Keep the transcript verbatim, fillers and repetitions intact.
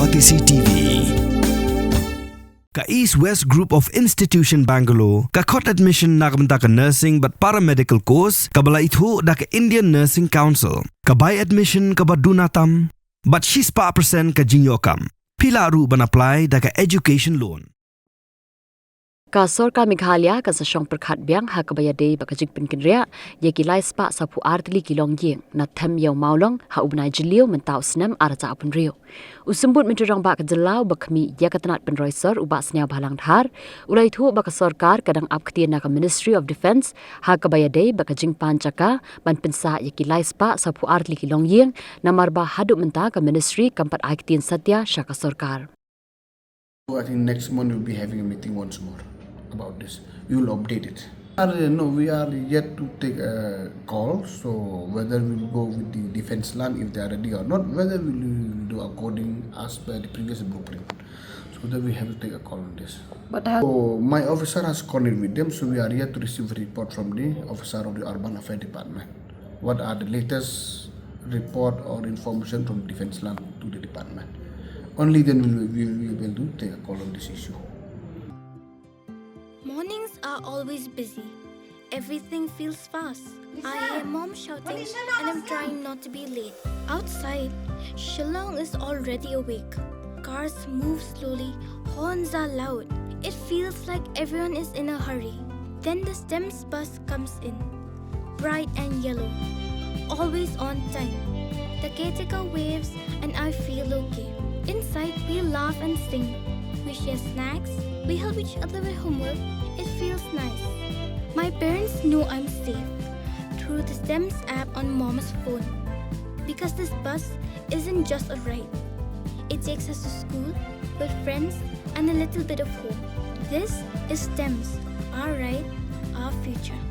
C C T V. Ka East West Group of Institution Bangalore ka khot admission na ka bynta ka nursing bad paramedical course kaba la ithuh da ka Indian Nursing Council. Ka bai admission kaba duna tam bad shispah percent ka jingïoh kam. Phi lah ruh ban apply da ka education loan. Ka sorkar Meghalaya kan sa shong pyrkhat biang ha kaba ïadei bad ka jingpynkynriah ïa ki lai spah saphew ar tylli ki longïing na them ïa u Mawlong ha u bnai Jylliew mynta u snem ar hajar arphew hynriew. U Symbud Myntri Rangbah ka jylla uba khmih ïa ka tnat pynroi sor u Bah Sniawbhalang Dhar u la ïathuh ba ka sorkar ka dang ap ktien na ka Ministry of Defence ha kaba ïadei bad ka jingpan jaka ban pynsah ïa ki lai spah saphew ar tylli ki longïing, namar ba haduh mynta ka ministry kam pat ai ktien satia sha ka sorkar. So I think next month we'll be having a meeting once more about this. We will update it. Uh, no, we are yet to take a call. So whether we'll go with the defense line if they are ready or not, whether we'll do according as per the previous blueprint. So then we have to take a call on this. But how? So my officer has called in with them, so we are yet to receive a report from the officer of the Urban Affairs Department. What are the latest report or information from defense line to the department? Only then will we will be able to take a call on this issue. Mornings are always busy. Everything feels fast. I hear mom shouting and I'm trying not to be late. Outside, Shillong is already awake. Cars move slowly, horns are loud. It feels like everyone is in a hurry. Then the STEMS bus comes in. Bright and yellow. Always on time. The caretaker waves and I feel okay. Inside, we laugh and sing. We share snacks. We help each other with homework. It feels nice. My parents know I'm safe through the STEMS app on mom's phone. Because this bus isn't just a ride, it takes us to school, with friends, and a little bit of home. This is STEMS, our ride, our future.